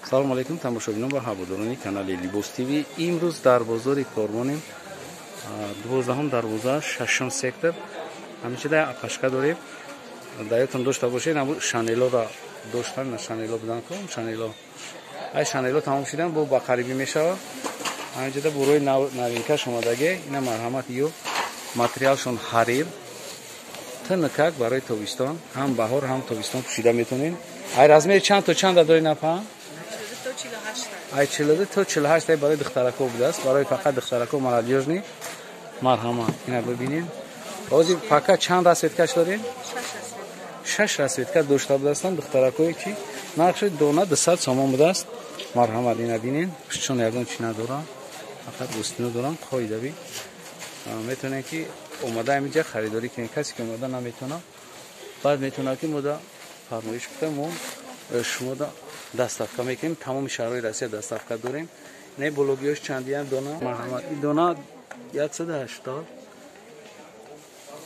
Салому алейкум, тамошобинон ва ҳаводорони канали Либос ТВ. Имрӯз дар бозори Корвонем, 12-ум дарвоза, шашум сектор. Ҳаминчида апашка дорем. Дар ёдтон дошта бошед, ҳамун шанелоро доштан, на шанело будан ко, шанело. Ай шанело тамом шидан, бо ба қарибӣ мешавад. Ҳаминҷода бурои новинкаш омадаге. Ина марҳамат, ё материалшон ҳарир, тинакак барои тобистон, ҳам баҳор, ҳам тобистон пӯшида метонем. Ай размери чанд то чанда дорӣ, напа? Ай 42 то 48 ай барои духтарако будааст, барои фақат духтарако молодёжный. Марҳамат, ина бибинем. Ҳозир пока чанд расцветкаш дорем? Шаш расцветка дошта будастанд духтаракое ки нархши дона 200 сомон будааст. Марҳамат, ина бинем. Чун ягон чи надорам, фақат гӯстино дорам, қоидави. Метавонем ки омада ҳаминҷа харидорӣ кунем. Касе ки омада наметавонад, баъд метавонад ки мода фармоиш кунем, мо шумода доставка мекунем. Тамоми шаҳрҳои Россия доставка дорем. Не бологиёш чандиям дона? Марҳамат, ин дона 180.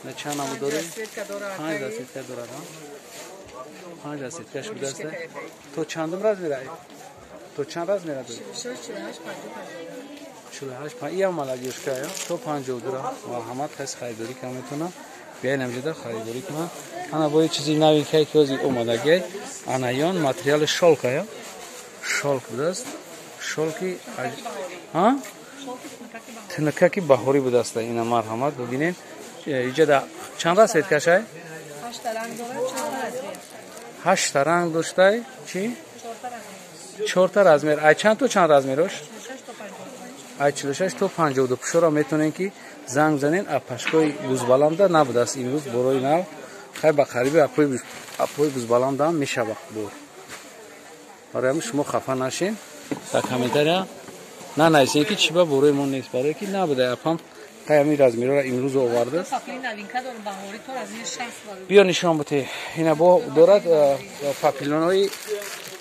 Не чанд намуд дорем? Панҷ расцветка дорад. Панҷ расцветкаш будааст. То чандум размера? То чанд размера доред? 48 иам молодёжка то 52. Марҳамат, каси харидорӣ кунад метавонад биёен ҳамҷода харидорӣ кунад. Ана бо чизи новинкае ки ҳозир омадагиай, анаён материали шёлкая, шёлк будааст, шёлки тинакаки баҳорӣ будааст. Ина марҳамат, бибинед. Иҷода чанд расцветкашай? Ҳашта ранг доштай. Чи чорта размер? Ай чанд то чанд размерош? Ай 46 то 52. Пушоро метавонем ки занг бизанед. Апашкои бузбаланда набудааст имрӯз борои нав. Хай, ба қариби апои бузбаландаам мешавад бор. Барои ҳамин шумо хафа нашед, дар комментария нанависед ки чӣ ба борои мо нест, барое ки набуда. Апам тай ҳамин размерора имрӯз овардааст. Биё нишон бите. Ина бо дорад папилонои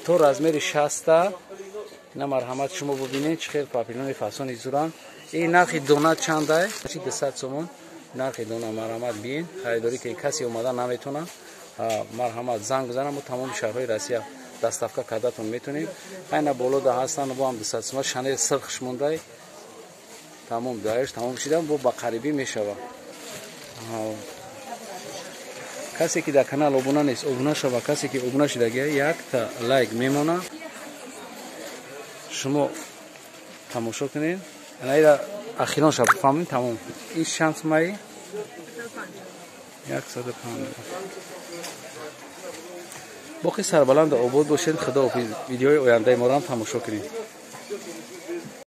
то размери 60-та. Ина марҳамат, шумо бубинед, чӣ хел папилони фасони зуранд. Ин нархи дона чандай? 200 сомон нархи дона. Марҳамат, биин харидорӣ ки касе омада наметавонад, марҳамат, занг бизанам, мо тамоми шаҳрҳои Россия доставка кардатон метонем. Айна болода ҳастанд, бо ҳам 200 сомон. Шанел сирхш мондай, тамом даеш тамом шидан, бо ба қарибӣ мешавад. Касе ки дар канал обуна нест, обуна шава. Касе ки обуна шидагия, якта лайк мемона. Шумо тамошо кунед. Анаира ахирон шаб фаҳмем, тамом. Ин чанд сумаи? 150. Боқӣ сарбаланду обод бошед. Худоҳофиз. Видеои ояндаи моро ҳам тамошо кунед.